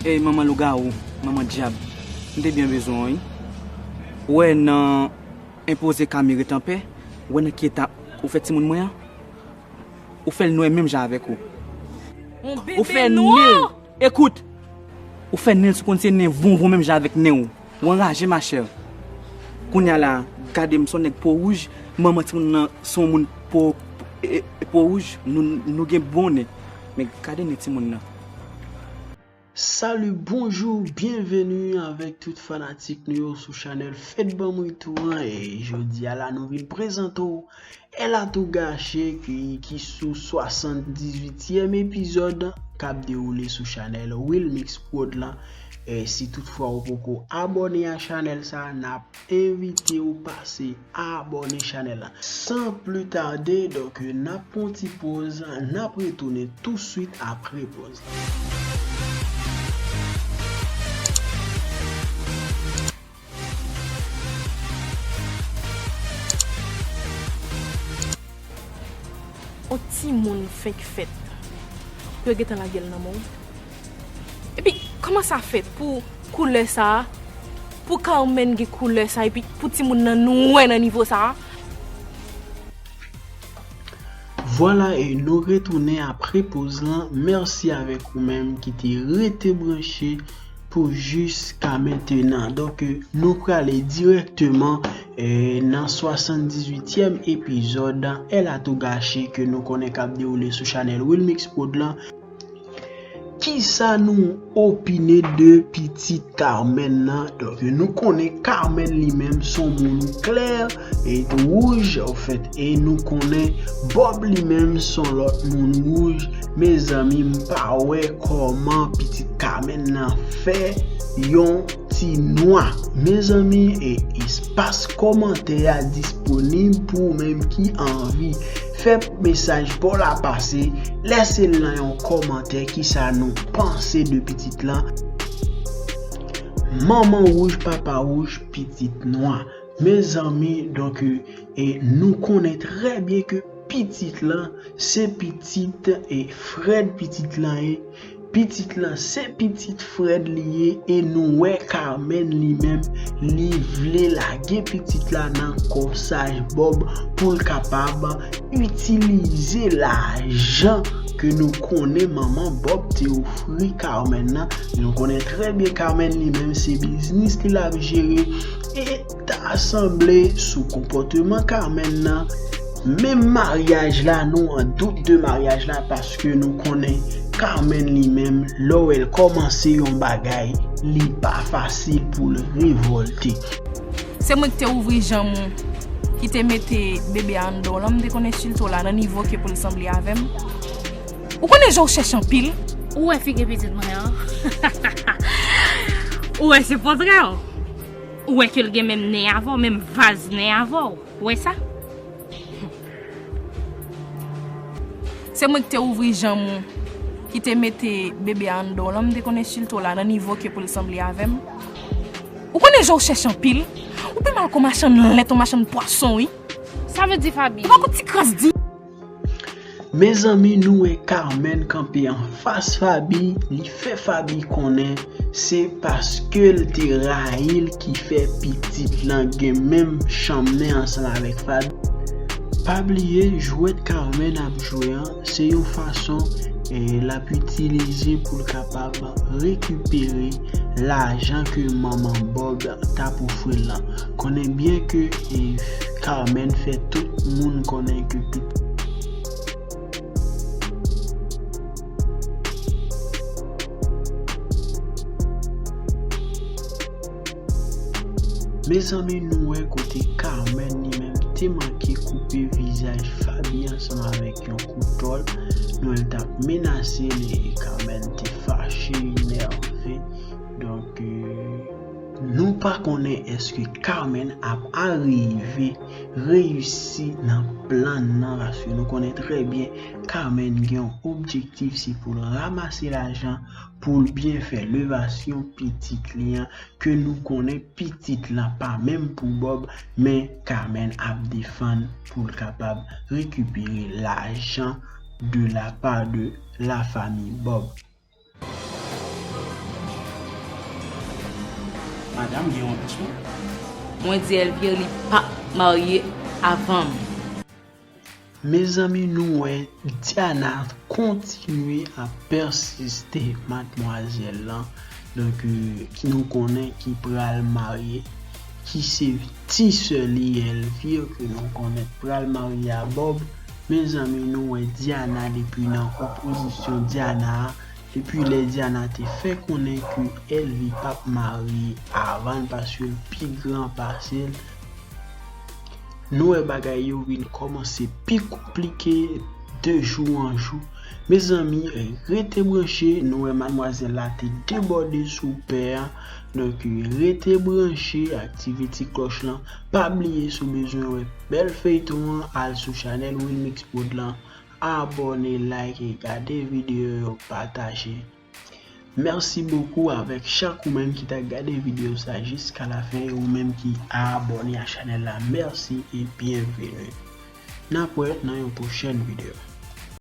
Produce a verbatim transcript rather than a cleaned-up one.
Ey, manman lougawou, manman dyab, m te byen bezwen w, wi. Ou wè nan enpoze Kami ret anpè, ou wè nan ki eta ou fè timoun mwen an? Ou fè l nwè menm jan avèk ou. Ou fè nen l, ekout! Ou fè nen l, si w konn se nen vonvon menm jan avèk nen w. Ou anraje, machè. Kounye a la, gade m se yon nèg po wouj, manman timoun nan se yon moun po, e, e, po wouj, nou, nou gen bon nen. Men gade nen timoun nan. Salut, bonjour, bienvenue avèk tout fanatik nou yo sou chanèl Fèt Ban M Retou an. E jodi a la, nou vin prezante w Elle a tout gâché ki, ki sou swasanndizuityèm epizòd k ap dewoule sou chanèl Wilmix Prod lan. E si toutfwa ou poko abòne a chanèl sa, n ap envite w pase abòne chanèl la. San pli tade, donk, n ap pran yon ti poz, n ap retounen touswit apre poz la. On timoun fenk fèt pou yo gentan lage l nan mòn. Epi, kòman sa fèt pou koulè sa a, pou Carmen gen koulè sa a, epi pou timoun nan nwè nan nivo sa a? Vwala, e nou retounen apre poz lan. Mèsi avèk ou menm ki te rete branche pou jiska mentenan. Donk, nou prale dirèkteman, e, nan swasanndizuityèm epizòd Elle a tout gâché ke nou konnen k ap dewoule sou chanèl Wilmix Prod lan. Kisa nou opine de pitit Carmen nan? Donk, nou konnen Carmen li menm se yon moun klè e wouj, anfèt, e nou konnen Bob li menm se yon lòt moun wouj. Mezanmi, m pa wè kòman pitit Carmen nan fè yon ti nwa. Mezanmi, e espas kòmantè a disponib pou ou menm ki anvi fè mesaj pa w la pase. Lèse l nan yon kòmantè kisa nou panse de pitit lan. Manman wouj, papa wouj, pitit nwa. Mezanmi, donk, e nou konnen trè byen ke pitit lan se pitit, e, Fred pitit lan ye. Pitit lan se pitit Fred li ye, e nou wè Carmen li menm, li vle lage pitit la nan kòsaj Bob pou l kapab itilize lajan ke nou konnen manman Bob te ofri Carmen nan. Nou konnen trè byen Carmen li menm se biznis li l ap jere, e ta sanble sou konpòteman Carmen nan, menm maryaj la, nou an dout de maryaj la, paske nou konnen Carmen li menm, lè w wè l kòmanse yon bagay, li pa fasil pou l revòlte. Se mwen ki te ouvri janm ou, ki te mete bebe a anndan w lan, m te konn ensilte w la nan nivo ke pou l sanble avè m. Ou konnen jan w chèch anpil. Ou wè figi pitit mwen an? Ou wè se pòtrè w? Ou wè ke l gen menm nen avè w, menm vaz nen avè w? Ou wè sa? Se mwen ki te ouvri janm ou, ki te mete bebe a anndan w lan, m te konn ensilte w la nan nivo ke pou l sanble avè m. Ou konnen jan w chèch anpil? Ou pi mal k on machann lèt, on machann pwason, wi. Sa vle di Faby? Ou pa konn ti kras di. Mezanmi, nou wè Carmen kanpe anfas Faby, li fè Faby konnen se paske l te rayi l ki fè pitit lan gen menm chanm nen ansanm avèk Faby. Pa bliye, jwèt Carmen ap jwe an, se yon fason, e, l ap itilize pou l kapab rekipere lajan ke manman Bob t ap ofri l lan. Konnen byen ke, e, Carmen fè tout moun konnen ke pitit. Mezanmi, nou wè kote Carmen li menm te manke koupe vizaj Faby ansanm avèk yon koutòl. Nou wè l t ap menase li, e Carmen te fache, enève. Donk, e, nou pa konnen èske Carmen ap arive reyisi nan plan nan, paske nou konnen trè byen Carmen gen yon objektif, se pou l ranmase lajan pou l byen fè levasyon pitit li an, ke nou konnen pitit lan pa menm pou Bob, men Carmen ap defann pou l kapab rekipere lajan de la part de la famille Bob. Dam gen yon pis non. Mwen di Elvire li p ap marye avan m. Mezanmi, nou wè Diana kontinye ap pèsiste, madmwazèl lan, donk, euh, ki nou konnen ki pral marye, ki se ti sè li Elvire, ke nou konnen pral marye a Bob. Mezanmi, nou wè Diana depi nan opozisyon Diana a, depi lè Diana te fè konnen ke Elvire p ap marye avan l paske l pi gran pase l. Nou wè bagay yo vin kòmanse pi konplike de jou an jou. Mezanmi, rete branche, nou wè madmwazèl la te debòde sou pè a. Donk, rete branche, aktive ti klòch lan. Pa bliye, si w bezwen wè bèl feyton an, al sou chanèl Wilmix Prod lan. Abòne, like, gade videyo yo, pataje. Mèsi bokou avèk chak ou menm ki t ap gade videyo sa jiska lafen e ou menm ki abòne a chanèl la. Mèsi e byenveni. N ap wè nan yon pwochèn videyo.